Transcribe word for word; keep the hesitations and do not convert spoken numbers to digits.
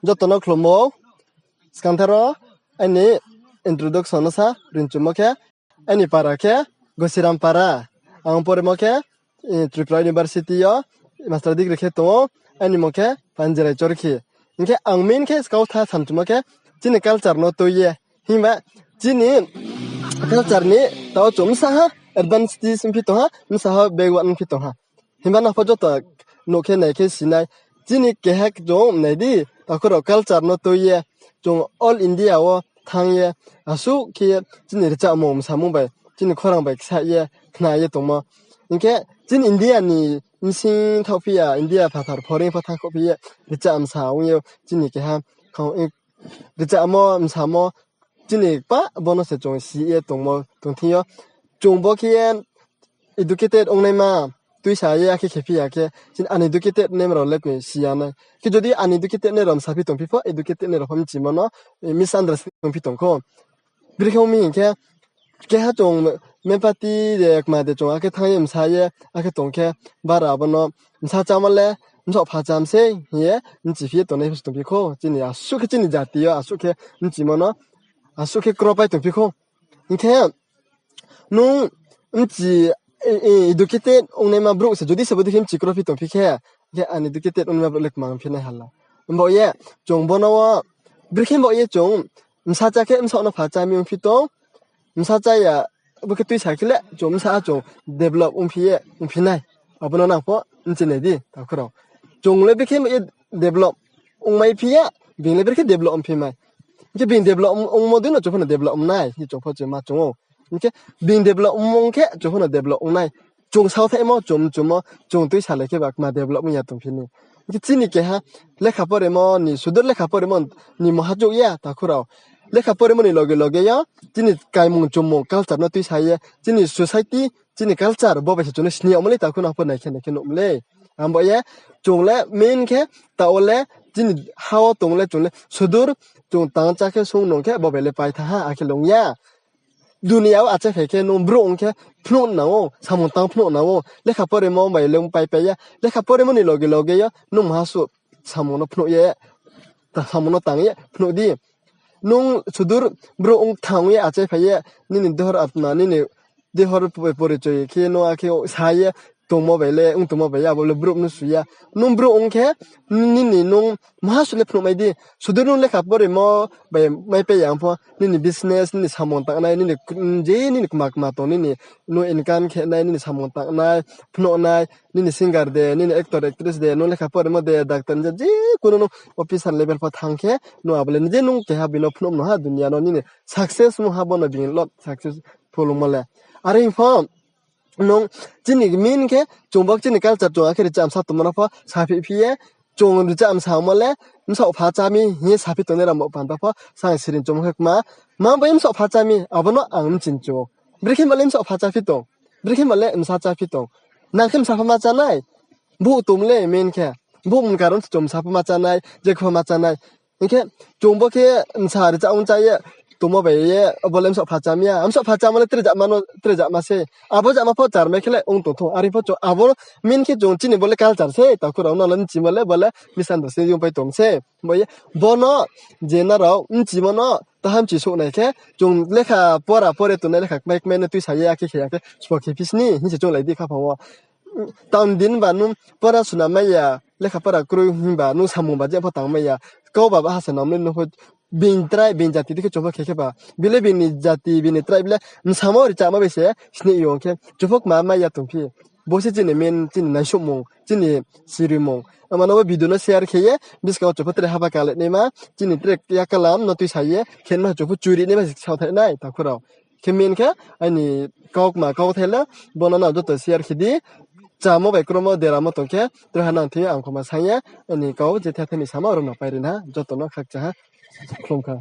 Joto no khlumo. Skangthar wo aini introduction no sa rinchumo khe, aini para khe Gosiram para. Ang poremo khe Tripura University yo master degree khe tong ou. Aini mung khe Panjirai Chorkhi. Hing khe ang main khe kautha samchumo khe chini culture no tui ye. Himba chini culture ni tao chung bsa ha advance ongphi tong ha, bsa ha backward ongphi tong ha. Himba nang pho joto nuh khe nai khe si nai. Chini keha chung nai di, takhu rao culture no tui ye, chung all India wo thanng ye, asuh khe chini rchahmung msamung bai, chini khorang bai ksa ye, khna ye tongmo. Hing khe chini India ni bsing thaohphi ya, India phathar foreign pho thanngkhouhphi ye, rchah msa ong ye, chini keha rchahmo msamo, chini pa bo no se chung si ye tongmo tong thing yo. Chung bo khe ye educated ongnaima tuisa ye akhe khephi ya khe, chini uneducated naima rao le koi si ya nai. Khe jodi uneducated nai rao msaphi tongphi pho, educated nai rao pho bchimo no misunderstanding tongphi tong kho. Brekhe ong mi hing khe, keha chung mempati de kma de chung akhe thanng ye msa ye, akhe tong khe, bara abo no msa chámo le bsaoh pha cham sei hing ye bchiphi ye tongnai pho se tongphi kho. Chini asuh khe chini jati yo asuh khe bchimo no, asuh khe kropai tongphi kho. Hing khe nung bchi educated ongnaima brouh se jodi se bodei khe bchi krophi tongphi khe, khe uneducated ongnaima brouh le kma ongphi nai hala. Himba ye chung bo no wo, brekhe himba ye chung msa chá khe bsaoh no pha chá mi ongphi tong, msa chá ya, bo khe tuisa khe le chung bsa chung develop ongphi ye ongphi nai. Abo no nang pho bchi nai di, takhu rao. Chung le brekhe himba ye develop ongmai phi ya, being le brekhe develop ongphi mai. Hing khe being develop ongmo dei no chung pho no develop ong nai, hing chung pho chung ma chung ou. Hing khe being develop ongmo ong khe chung pho no develop ong nai. Chung saothaimo, chung mchumo, chung tuisalai khe ba kma develop ong ya tongphi ni. Hing khe chini keha lekha poremo ni, sudur lekha poremo ni muha chouh ya, takhu rao. Lekha poremo ni loge loge yo chini kaimung chumung culture no tuisa ye, chini society, chini culture bo bai se chung no sini yagmo le, takhu nang pho nai khe nai khe nuhmo le. Abo ye chung le main khe, taoh wo le chini ha wo tong le chung le sudur chung tang chá khe sung nung khe bo bai le pai thanng ha, akhe le ong ya. Dunia wo achai phai khe nung brouh ong khe phnuh nang ou, samung tang phnuh nang ou, lekha poremo bai le ong pai pai ya. Lekha poremo ni loge loge yo nung muha suh samung no phnuh ye, samung no tang ye phnuh di. Nung sudur brouh ong thanng ye achai phai ye, nini dehor atma, nini dehor porichoi khe nung akhe sa ye tongmo bai le, ong tongmo bai ye, abo le brouh no su ya. Nung brouh ong khe, nini nung muha suh le phnuh mai di. Sudur nung lekha poremo bai mai pai ya pho, nini business, nini samung tangnai, nini je nini kma kma tong, nini nung income khe nai, nini samung tangnai, phnuh nai, nini singer de, nini actor, actress de, nung lekha poremo de, doctor de, je kuno nung officer level pho thanng khe, nung abo le je nung keha bino phnuh mano ha dunia no, nini success ongmo ha bo no being lot successful ongmo le. Are hing pho, nung chini main khe, chung bo chini culture chung akhe rchah msa tongmo no pho saphi phi ye, chung rchah msa ongmo le, bsaoh pha chá mi hing ye saphi tongnai rao bo panda pho, sang siring chungmo khe kma, ma bai bsaoh pha chá mi, abo no ang bchinchu ou. Brekhe ba le bsaoh pha chá phi tong, brekhe ba le msa chá phi tong. Nang khe msa pho ma chá nai, bouh tong le main khe, bouh mung karon se chung msa pho ma chá nai, je khe pho ma chá nai. Hing khe chung bo khe msa rchah ong chá ye tongmo bai ye, abo le bsaoh pha chá mi ya. Bsaoh pha chámo le tre jama no, tre jama se. Abo jama pho charmai khe le ong tong thou. Are pho chung abo main khe chung chini bo le culture se, takhu rao no le bchimo le bo le misunderstanding pai tong se. Bo ye, bo no je nrao bchimo no taham chisouh nai khe, chung lekha pora pore tongnai lekha kmai kmai no tuisa ye akhe khe ya khe sbo khe phi sni hing se chounglai di khaphang wo. Tang din ba nung pora suna mai ya, lekha pora kroi himba nung samung ba je pho tang mai ya. Kau ba baha se nam le nung pho being tribe, being jati dei khe chung pho khe khe ba. Bile bini jati, bini tribe le bsamo rchahmo bai se sni yo ong khe chung pho kma mai ya tongphi. Bo se chini main, chini naisuhmung, chini sirimung. Ama no bo video no share khe ye, buskang wo chung pho tre haba kale naima, chini tre yakalam no tuisa ye, khe ma chung pho churi naima se saothai nai, takhu rao. Khe main khe, aini kaukma kauthai le, bo no nang joto share khe di, chámo bai kromo deramo tong khe, tre ha nang thing ang khoma sang ye, aini kau je the the ni samo aro no pai ri na, joto no khakchang ha, khlum kha.